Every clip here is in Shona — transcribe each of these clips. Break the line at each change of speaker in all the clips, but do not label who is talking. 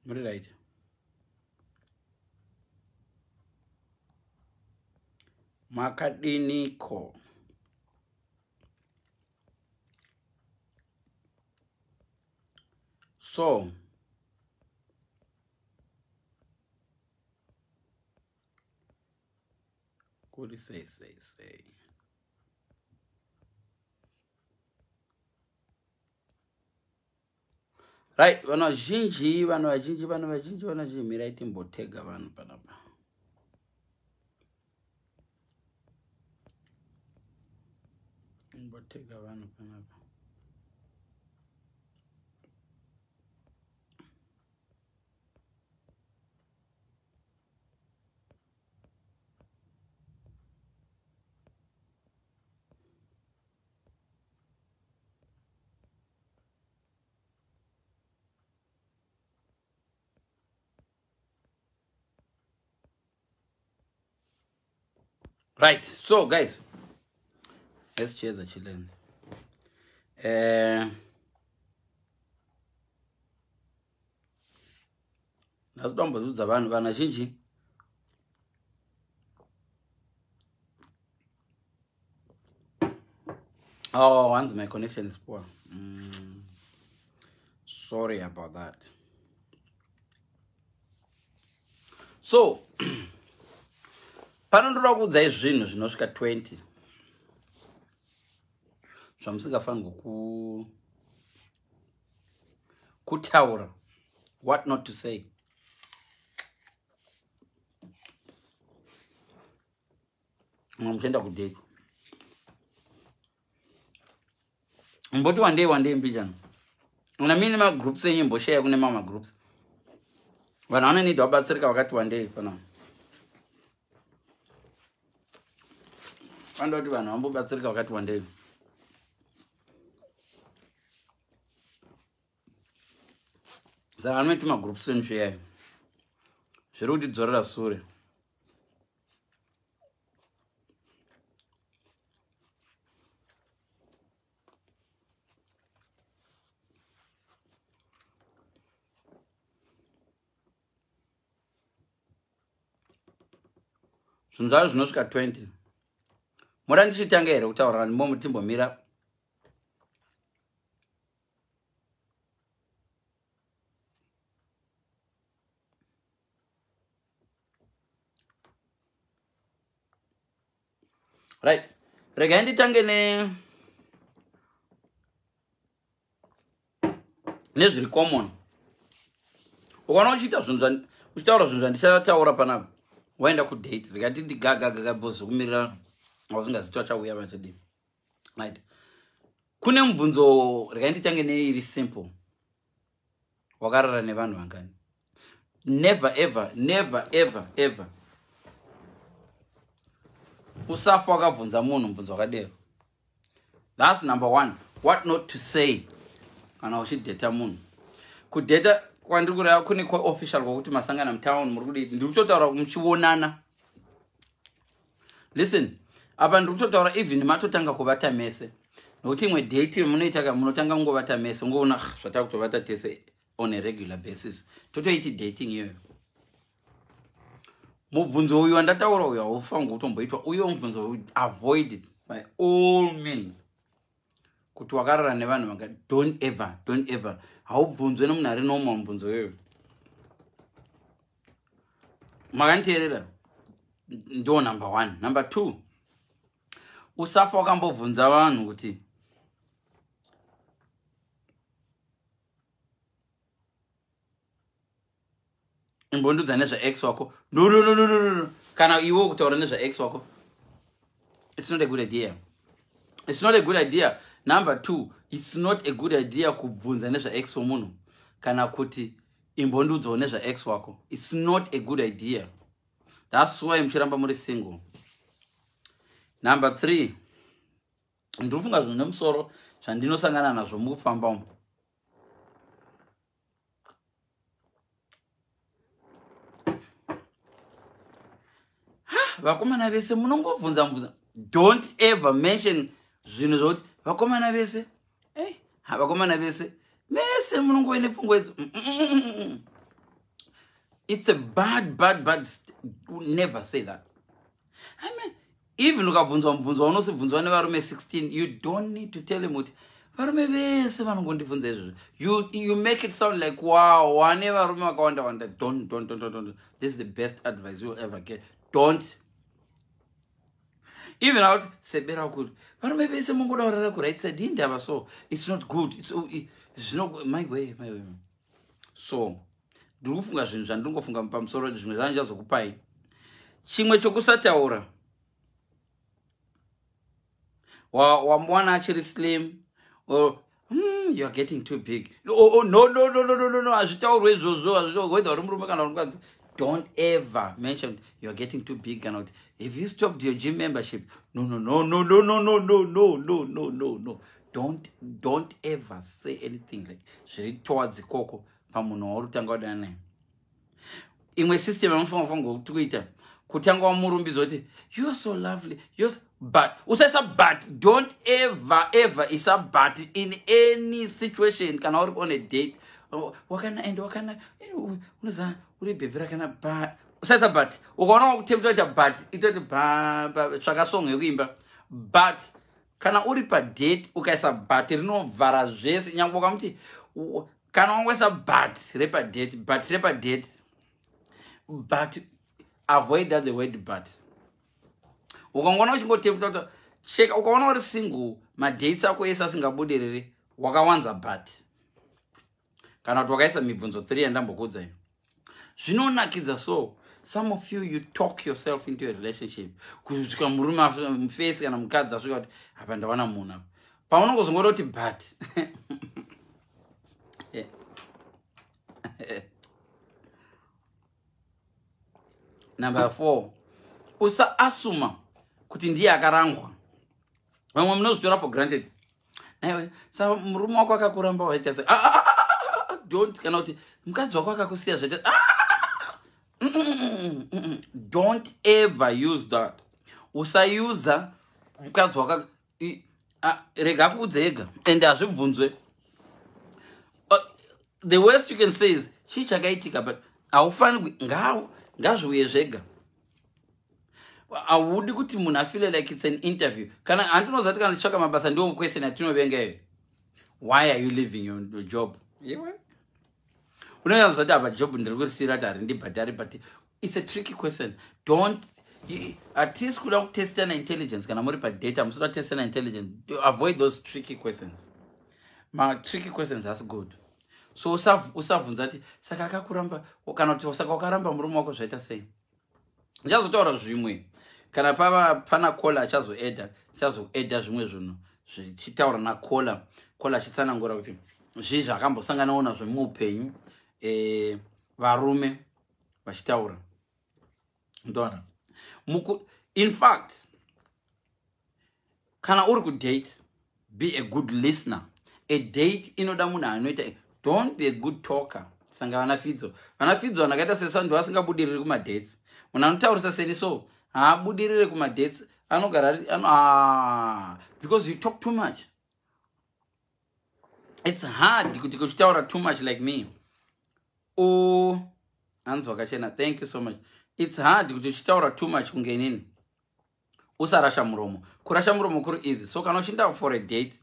Muri right? Makadiniko? So kuri sei sei sei? Right, vanhu vazhinji, vanhu vazhinji, vanhu vazhinji, vanhu vazhinji, mirai timbotega vanhu panapa. Timbotega vanhu panapa. Right, so guys, let's cheers a chillin. Nhasi tombozudza vanhu, vanhu vazhinji. Oh, once my connection is poor. Sorry about that. So, pano ndoda kuudzai zvinhu zvinosvika 20 zvamusingafanirwi kutaura, what not to say. Muchienda kudate, mboti wandei wandei mbijana una mini magroups enyu, mbosheya kune mamwe magroups, vanhu vanonida vabatsirika vakati wandei. Pana vanoda kuti vanhu vambobatsirika vakati wandei. Saka anoiti magroups enyu, sheyai, zviri kutidzorera sure. Zvinhu zvazvo zvinosvika 20. Moda ndichitanga here kutaura ndimo timbomira? Right, regai nditange ne nezviri common. Ukaona uchiita zvinhu, uchitaura zvinhu zvandichataura panapa, waenda kudate. Regai titi gagagaga because kumirira ausingazivi vachauya vachadii. Right, kune mubvunzo. Regai nditange neiri simple: wakarara nevanhu vangani? Never ever, never ever ever usafa wakabvunza munhu mubvunzo wakadero. That's number one, what not to say kana uchidheta munhu. Kudheta kwandiri kureva kune kweofficial, kwokuti masangana mutown, muri kudii. Ndiri kutotaura muchionana. Listen, apa ndiri kutotaura even matotanga kuvata mese, nokuti imwe date munoita ka, munotanga kungovata mese, ungoona, ah, zvatava kutovata tese on a regular basis, totoiti dating iyoyo. Mubvunzo uyu wandataura uyu haufangi kutomboitwa uyo mubvunzo. Avoid it by all means. Kuti wakarara nevanhu vanga, don't ever, don't ever. Haubvunzwe nemunhu ari normal mubvunzo iyoyo. Makanditeerera? Ndo number one. Number two, usafa wakambobvunza vanhu kuti imbondudza nezvaex wako. No, no, no, no, no, no. Kana iwe kutaura nezvaex wako, it's not a good idea, it's not a good idea. Number two, it's not a good idea kubvunza nezvaex womunhu kana kuti imbondudzawo nezvaex wako. It's not a good idea. That's why muchiramba muri single. Number three, ndiri kufunga zvinhu nemusoro zvandinosangana nazvo mukufamba umu. Vakomana vese munongobvunza mubvunza. Don't ever mention zvinhu zvokuti vakomana vese, hey, vakomana vese mese munongove nepfungwa idzo. It's a bad, bad, bad. Never say that. I mean, even ukabvunzwa mubvunzo waunosibvunzwa nevarume 16, you don't need to tell him kuti varume vese vanongondibvunza izvozvo. You make it sound like, wow, wane varume vakawanda wanda. Don't, don't, don't, don't, don't. This is the best advice you'll ever get. Don't even out sebera kuti varume vese mongoda kurara kuright side, indava. So it's not good. Zvino my way, my way. So ndiri kufunga zvinhu zvandingofunga pamusoro, zvimwe zvandichazokupai. Chimwe chokusataura, wamuwana achiri slim or you are getting too big. Oh, no, no, no, no, no, no, no, hazvitaurwe izvozvo. Whether uri murume kana uri mukadzi, don't ever mention you are getting too big kana kuti have you stopped your gym membership. No, no, no, no, no, no, no, no, no, no, no, no, no. Don't ever say anything like zviri towards ikoko pamunhu wauri kutanga wadana naye. Imwe system yamufanira fanira kuti kuita, kutanga wamurumbidza kuti you are so lovely, you are, but usaisa but. Don't ever, ever isa but in any situation. Kana uri on a date, oh, wakana and wakana, unoziva uri bhebhi rakana, but usaisa but. Ukaona wakutempta kuita but, itoti tsvaka song yekuimba. But kana uri padate ukaisa but, rinovhara zvese. Nyange ukamuti, kana wangoisa but repadate, but repadate, but avoid that, the word but. Ukangoona uchingotempta kuti cheka, ukaona uri single, madates ako ese asingabudiriri, wakawanza but kana kuti wakaisa mibvunzo 3 yandambokuudzai. Zvinonakidza. So some of you, you talk yourself into a relationship kusvika murume mufesi kana mukadzi asvika kuti apa ndawana munhu apa, paunongozongoda kuti but. Number 4, usaasuma kuti ndiye akarangwa. Vamwe munozvitora for granted. Aiwe, sa murume wako akakuramba waita se, ah, ah, ah, don't. Kana kuti mukadzi wako akakusiya zvaita, don't ever use that. Usausa mukadzi wako, rega kuudze ega and hazvibvunzwe. The worst you can say is chii chakaitika, but haufanirwi, ngazviuye zvega. Haudi kuti munhu afeel like it's an interview. Kana handinozati kana tichitsvaka mabasa, ndiwo question yatinovenga iyo: why are you leaving your job? Iwe unonyatsa apa job ndiri kurisiyira kuti harindibhadhari, but it's a tricky question. Don't. Hatisi kuda kutestana intelligence. Kana muri padata, musida kutestana intelligence. Avoid those tricky questions. Matricky questions asi good. So usabvunza kuti saka akakuramba, kana kuti saka wakaramba murume wako zvaita sei. Ndichazotaura zvimwe kana pava pana caller achazoedha. Ndichazoedha zvimwe zvinhu zvichitaura nacaller, caller achitsanangura kuti zvii zvakambosanganawo nazvo muupenyu, varume vachitaura. Ndona, in fact, kana uri kudate, be a good listener. A date inoda munhu anoita. Don't be a good talker. Sanga vana Fidzo, vana Fidzo vanakaita sesandu vasingabudiriri kumadates. Munhu anotaurisa seni so haabudirire kumadates, anogara ah, because you talk too much. It's hard kuti kuchitaura too much like me. Hanzi wakachena, thank you so much. It's hard kuti uchitaura too much kunge inini usarasha muromo. Kurasha muromo kuri easy. So kana uchienda for a date,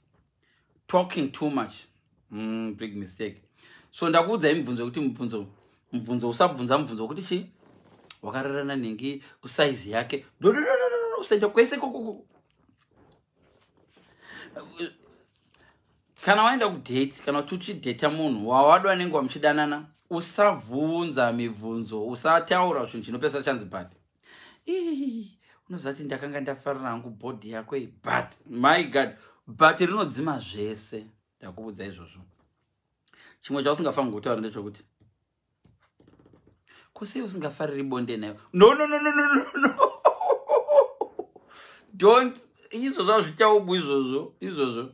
talking too much, big mistake. So ndakuudzai mibvunzo yekuti mubvunzo usabvunza mubvunzo wekuti chii, wakararana nhingi, usaizi yake. No, no, no, no, no, no, usaita kwese kokoko. Kana waenda kudate, kana kuti uchidheta munhu wawadwa nenguva muchidanana, usabvunza mibvunzo, usataura zvinhu chinopesa chanzi but. Unoziva kuti ndakanga ndafarira hangu body yako iyi, but my God, but rinodzima zvese. Ndakuudza izvozvo. Chimwe chausingafaniri kutaura ndechekuti kusei usingafariri bonde nayo. No, no, no, no, no, no, no, don't. Izvozvo hazvichaubwi izvozvo, izvozvo.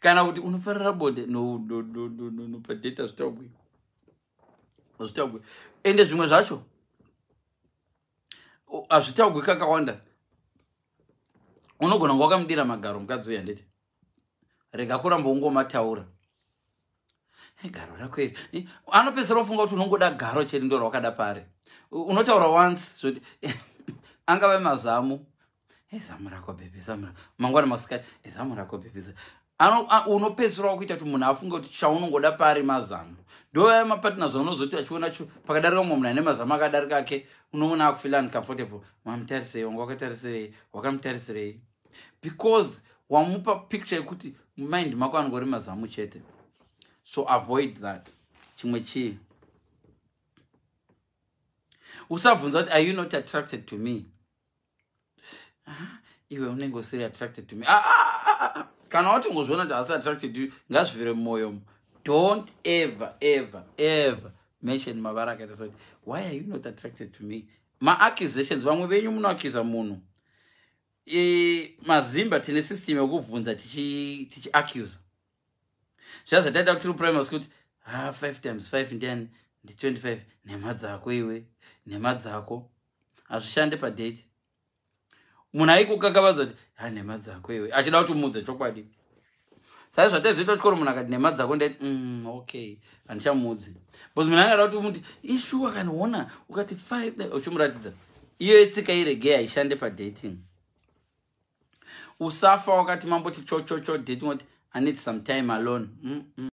Kana kuti unofarira bonde, no, no, no, no, no, no. Padate hazvichaubwi, hazvitaugwi. Ende zvimwe zvacho hazvitaugwi kakawanda. Unogona kunge wakamudira magaro mukadzi uyu, handiti? Rega kuramba ungomataura. Garo rako iri." Anopedzisira kufunga kuti unongoda garo chete, ndo rwakada pari. Unotaura once zvoti angave mazamu. "Zamu rako, baby, zamu rako." Mangwana masikati, "Zamu rako, baby." Unopedzisira kuita kuti munhu afunge kuti chaunongoda pari mazamu. Ndovaya mapartners aunozoti achiona pakadarika mumwe munhu ane mazamu akadarika ake, unoona akufeel uncomfortable. "Mamutarisei? Wanga wakatarisirei? Wakamutarisirei?" Because wamupa picture yekuti mumind mako anongori mazamu chete. So avoid that. Chimwe chii? Usabvunza kuti, "Are you not attracted to me?" Ah, iwe unenge usiri attracted to me. Ah, ah, kana watongozviona kuti hasi attracted to you, ngazvivire mumwoyo. Don't ever, ever, ever mention mavara akaita sekuti, "Why are you not attracted to me?" Maaccusations. Vamwe venyu munoaccusa munhu. Mazimba tine system yekubvunza tichiaccusa. Zva zvataita kuti tiri primary school kuti, "Ha, 5 times 5 ndiani? Ndi 25." "Nhema dzako iwe, nhema dzako." Hazvishande padate. Munhu aikukakavadza kuti, "Ha, nhema dzako iwe," achida kuti umudze chokwadi. Sai zvataizoita chikoro, munhu akati, "Nhema dzako," ndaiti, okay, handichamudzi," because munhu angada kuti umuti, "Ishuwa, kaniona ukati 5," uchimuratidza. Iyo itsika irege, haishande padating. Usafa wakati mamboti chochocho dating kuti, "I need some time alone."